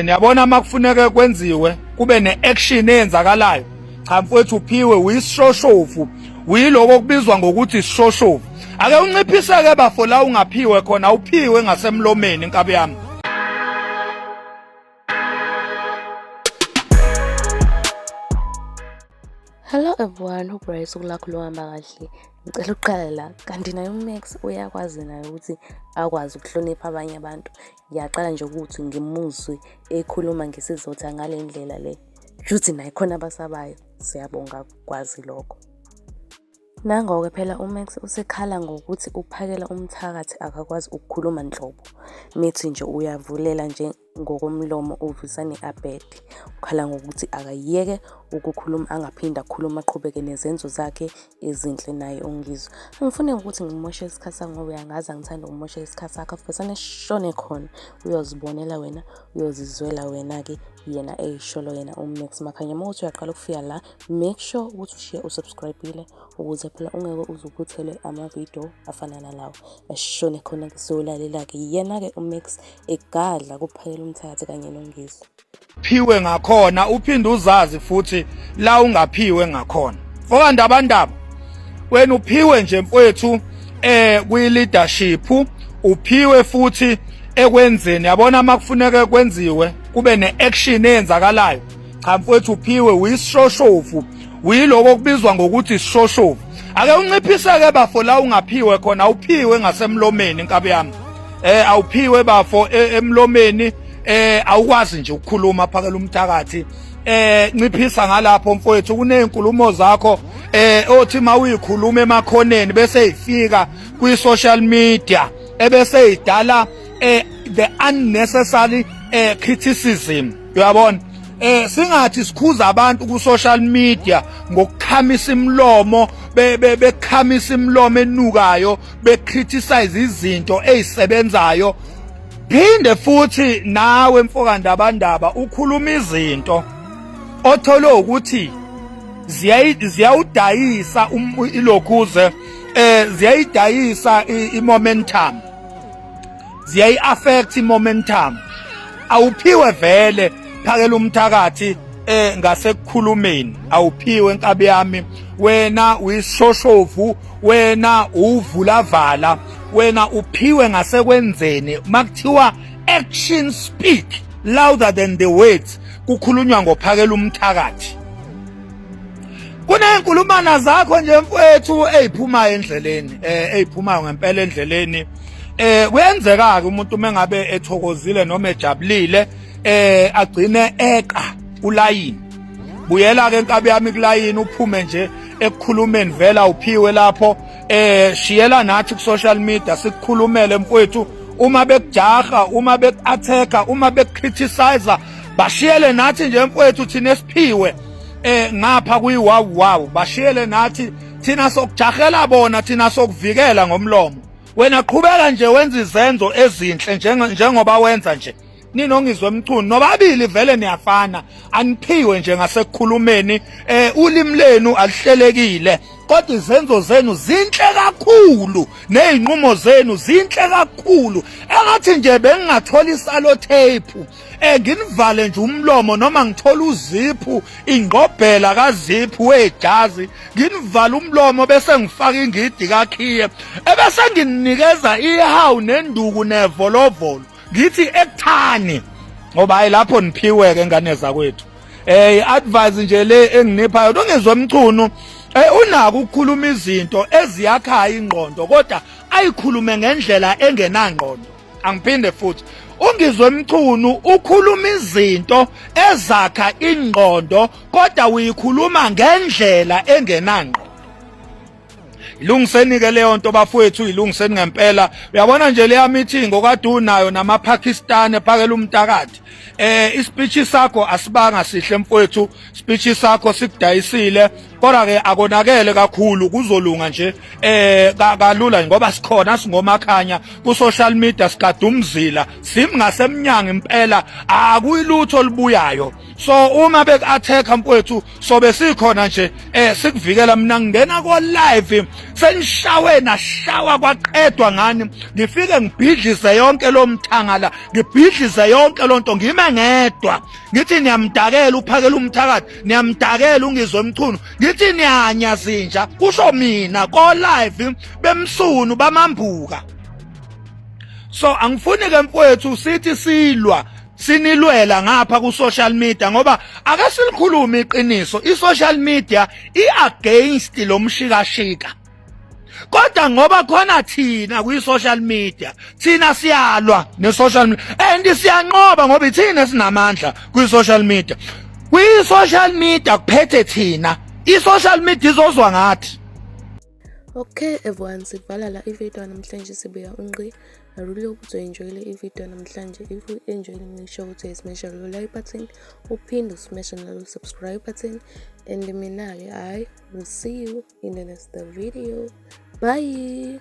Niyabona uma kufuneka kwenziwe kube ne-action eyenzakalayo. Cha mfowethu, uphiwe, uyisishoshovu, uyiloko okubizwa ngokuthi isishoshovu. Ake unciphiseke bafo la ungaphiwe khona, uphiwe ngasemlomeni inkabi yami. Hello everyone, hope right usuku lakho luhamba kahle. Ngicela ukuqala la, kanti naye uMax uyakwazi naye ukuthi akwazi ukuhlonipha abanye abantu. Ngiyaqala nje ukuthi ngimuzwe ekhuluma ngesizotha ngale ndlela le. Shuthi naye khona abasabayo. Siyabonga kwazi lokho. Nango-ke phela uMax usekhala ngokuthi uphakela umthakathi akakwazi ukukhuluma nhlobo. Mithi nje uyavulela nje ngokomlomo uvisa ne-abhede. Ukhala ngokuthi akayeke ukukhuluma angaphinde akhulume aqhubeke nezenzo zakhe ezinhle naye uNgizwe. Angifuni ukuthi ngimoshe isikhathi sakho ngoba uyangazi angithandi ukumosha isikhathi sakho. Afesane sishone khona uyozibonela wena uyozizwela wena-ke yena eyisholo yena uMax Makhanya. Uma uthi uyaqala ukufika la make sure ukuthi ushiye usubscribe-ile ukuze phela ungeke uze uphuthelwe amavidiyo afana nalawo. Asishone khona-ke siyolalela-ke yena-ke uMax egadla kuphakela umthakathi kanye noNgizwe. Phiwe ngakhona uphinde uzazi futhi la ungaphiwe ngakhona. Mfoka Ndabandaba, wena uphiwe nje mfowethu kwi leadership, uphiwe futhi ekwenzeni. Yabona uma kufuneka kwenziwe kube ne-action eyenzakalayo. Cha mfowethu, uphiwe, uyisishoshovu, uyiloko okubizwa ngokuthi isishoshovu. Ake unciphiseke bafo la ungaphiwe khona, uphiwe ngasemlomeni inkabi yami. Awuphiwe bafo emlomeni, awukwazi nje ukukhuluma phakela umthakathi. Nciphisa ngalapho mfowethu, kunezinkulumo zakho othi mawuyikhuluma emakhoneni bese ifika kwi social media ebese idala the unnecessary criticism. Uyabona, singathi sikhuza abantu ku social media ngokukhamisa imilomo, bekhamisa imilomo enukayo, becriticize izinto ezisebenzayo. Phinde futhi nawe mfoka Ndabandaba ukhuluma izinto othole ukuthi ziyawudayisa ilokhuze, ziyayidayisa i-momentum, ziyayi-affect i-momentum. Awuphiwe vele phakela umthakathi ngasekukhulumeni, awuphiwe nkabi yami. Wena uyisishoshovu, wena uvulavala, wena uphiwe ngasekwenzeni. Makuthiwa action speak louder than the words, kukhulunywa ngophakela umthakathi. Kuney'nkulumana zakho nje mfowethu ey'phumayo endleleni, ey'phumayo ngempela endleleni. Kuyenzeka-ke umuntu uma engabe ethokozile noma ejabulile agcine eqa ulayini. Buyela-ke nkabi yami kulayini, uphume nje ekukhulumeni, vela uphiwe lapho. Shiyela nathi ku-social media sikukhulumele mfowethu. Uma bekujaha, uma beku-attack-a, uma beku-criticize, bashiyele nathi nje mfowethu, thina esiphiwe ngapha kuyi wow wow, bashiyele nathi, thina sokujahela bona, thina sokuvikela ngomlomo. Wena qhubeka nje wenza izenzo ezinhle njengoba wenza nje. NinoNgizwe Mchunu nobabili vele niyafana, aniphiwe nje ngasekukhulumeni, ulimi lenu alihlelekile, kodwa izenzo zenu zinhle kakhulu nezinqumo zenu zinhle kakhulu. Engathi nje bengingathola isalo tape nginivale nje umlomo, noma ngithola uziphu, ingqobhela kaziphu wejazi, nginivale umlomo bese ngifaka ingidi kakhiye, ebese nginikeza ihawu nenduku nevolovolo, ngithi ekuthani, ngoba hayi lapho niphiwe ke ngane zakwethu. I-advice nje le enginipha yona, uNgizwe Mchunu unako ukukhuluma izinto eziyakhayo ingqondo, kodwa ayikhulume ngendlela engenangqondo. Angiphinde futhi, uNgizwe Mchunu ukhuluma izinto ezakha ingqondo, kodwa uyikhuluma ngendlela engenangqondo. Ilungiseni ke leyo nto bafowethu, ilungiseni ngempela. Uyabona nje leya meeting okade unayo namaPakistan ephakela umtakati, ispeech sakho asibanga sihle mfowethu, speech sakho sikudayisile. Kodwa ke akonakele kakhulu, kuzolunga nje kalula ngoba sikhona singomakhanya ku social media, sigada umzila simngasemnyango impela, akuyilutho olubuyayo. So uma beku attack mfowethu, sobe sikhona nje sikuvikela. Mina ngingena ko live senishawe nashawa kwaqedwa ngani, ngifike ngibhidlize yonke lo mthangala, ngibhidlize yonke lonto, ngime ngedwa, ngithi niyamdakela uphakela umthakathi, niyamdakela ungizwe emchunu, ngithi niyanya zinja, kusho mina ko live bemsunu bamambuka. So angifuni ke mfowethu sithi silwa sinilwela ngapha ku social media, ngoba ake silikhulume iqiniso, i social media i against lo mshikashika, kodwa ngoba khona thina kwi social media, thina siyalwa ne social media and siyanqoba, ngoba ithina sinamandla kwi social media. Kwi social media kuphethe thina, i social media izozwa ngathi. Okay everyone, sivala la ivideo namhlanje, sibuya unqi. I really hope ukuthi uenjoyile ivideo namhlanje. If you enjoyile, make sure ukuthi uyasmasha lo like button, uphinde usmashe nalo subscribe button, and mina-ke I will see you in the next video. Bye.